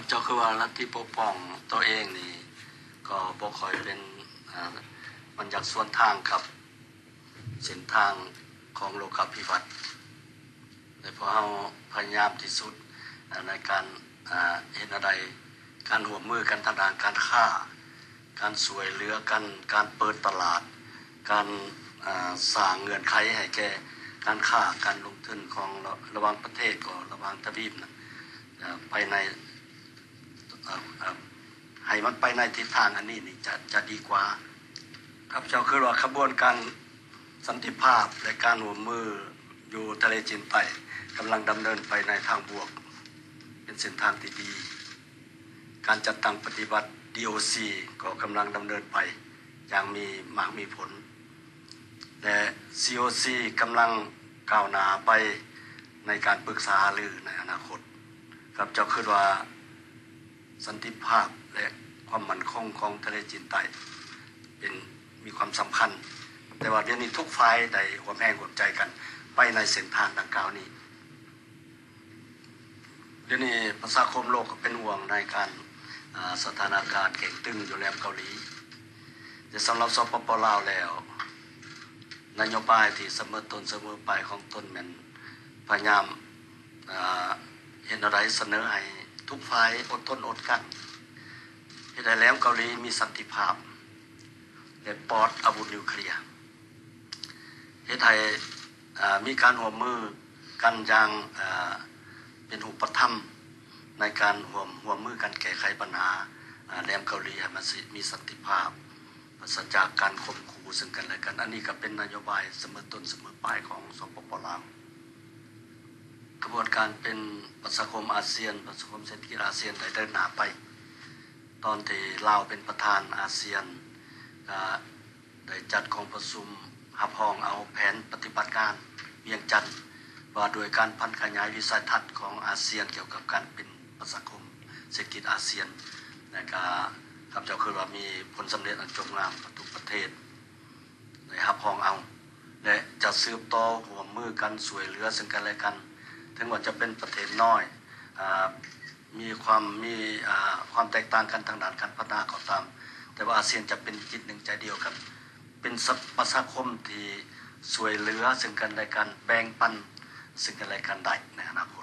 ເຈົ້າຄືວ່າລັດທິປົກປ້ອງຕົວເອງນີ້ ກໍບໍ່ຄ່ອຍເປັນ ອາ ມັນຢາກສວນທາງກັບເສັ້ນທາງຂອງໂລກາພິວັດ ແລະ ພວກເຮົາພະຍາຍາມທີ່ສຸດ ອາ ໃນການ ອາ ເຮັດແນວໃດ ການຮ່ວມມືກັນທາງດ້ານການຄ້າ ການຊ່ວຍເຫຼືອກັນ ການເປີດຕະຫຼາດ ການ ອາ ສ້າງເງື່ອນໄຂໃຫ້ແກ່ການຄ້າ ການລົງທຶນຂອງ ລະ ລະຫວ່າງປະເທດ ກໍລະຫວ່າງທະວີບນັ້ນ ອາ ໄປໃນ ເອີ ເອີ ໃຫ້ມັນໄປໃນທິດທາງອັນນີ້ນີ້ຈະ ຈະດີກວ່າ. ຂ້າພະເຈົ້າຄິດວ່າຂະບວນການສັນຕິພາບ ແລະ ການຮ່ວມມືຢູ່ທະເລຈີນໃຕ້ກຳລັງດຳເນີນໄປໃນທາງບວກ ເປັນເສັ້ນທາງທີ່ດີ. ການຈັດຕັ້ງປະຕິບັດ ດີໂອຊີ ກໍກຳລັງດຳເນີນໄປຢ່າງມີໝາກມີຜົນ ແລະ ຊີໂອຊີ ກຳລັງກ້າວໜ້າໄປໃນການປຶກສາຫາລືໃນອະນາຄົດ. ຂ້າພະເຈົ້າຄິດວ່າສັນຕິພາບ ແລະ ຄວາມໝັ້ນຄົງຂອງທະເລຈີນໃຕ້ເປັນ ມີຄວາມສຳຄັນ, ແຕ່ວ່າດຽວນີ້ທຸກຝ່າຍໄດ້ຮ່ວມແຮງຮ່ວມໃຈກັນໄປໃນເສັ້ນທາງດັ່ງກ່າວນີ້. ດຽວນີ້ປະຊາຄົມໂລກກໍເປັນຫ່ວງໃນການ ອາ ສະຖານະການເຄັ່ງຕຶງຢູ່ແຫຼມເກົາຫຼີ, ແຕ່ສຳລັບ ສປປ ລາວ ແລ້ວ ນະໂຍບາຍທີ່ສະເໝີຕົ້ນສະເໝີປາຍຂອງຕົນແມ່ນພະຍາຍາມ ອາ ເຮັດແນວໃດສະເໜີໃຫ້ທຸກຝ່າຍອົດທົນອົດກັ້ນ, ເຮັດໃຫ້ແຫຼມເກົາຫຼີມີສັນຕິພາບ ແລະ ປອດອາວຸດນິວເຄລຍ. ເຮັດໃຫ້ ອາ ມີການຮ່ວມມືກັນຢ່າງ ອາ ເປັນຮູບປະທຳ ໃນການຮ່ວມ ຮ່ວມມືກັນແກ້ໄຂບັນຫາ ອາ ແຫຼມເກົາຫຼີໃຫ້ມັນ ມີສັນຕິພາບ ປາສະຈາກການຂົ່ມຂູ່ເຊິ່ງກັນແລະກັນ. ອັນນີ້ກໍເປັນນະໂຍບາຍສະເໝີຕົ້ນສະເໝີປາຍຂອງ ສປປ ລາວ. ຂະບວນການເປັນປະຊາຄົມອາຊຽນ, ປະຊາຄົມເສດຖະກິດອາຊຽນໄດ້ເດີນໜ້າໄປ. ຕອນທີ່ລາວເປັນປະທານອາຊຽນ ກໍ ໄດ້ຈັດກອງປະຊຸມຮັບຮອງເອົາແຜນປະຕິບັດງານວຽງຈັນ ວ່າດ້ວຍການຜັນຂະຫຍາຍວິໄສທັດຂອງອາຊຽນກ່ຽວກັບການເປັນປະຊາຄົມເສດຖະກິດອາຊຽນ ແລະ ກະຂ້າພະເຈົ້າຄິດວ່າມີຜົນສຳເລັດອັນຈົບງາມກັບທຸກປະເທດໄດ້ຮັບຮອງເອົາ ແລະ ຈະສືບຕໍ່ຮ່ວມມືກັນຊ່ວຍເຫຼືອເຊິ່ງກັນແລະກັນ ເຖິງວ່າຈະເປັນປະເທດນ້ອຍ ອາ ມີຄວາມ ມີ ອາ ຄວາມແຕກຕ່າງກັນທາງດ້ານການພັດທະນາກໍຕາມ, ແຕ່ວ່າອາຊຽນຈະເປັນຈິດໜຶ່ງໃຈດຽວກັນ, ເປັນສະ ປະຊາຄົມທີ່ຊ່ວຍເຫຼືອເຊິ່ງກັນແລະກັນ, ແບ່ງປັນເຊິ່ງກັນແລະກັນໄດ້ໃນອະນາຄົດ.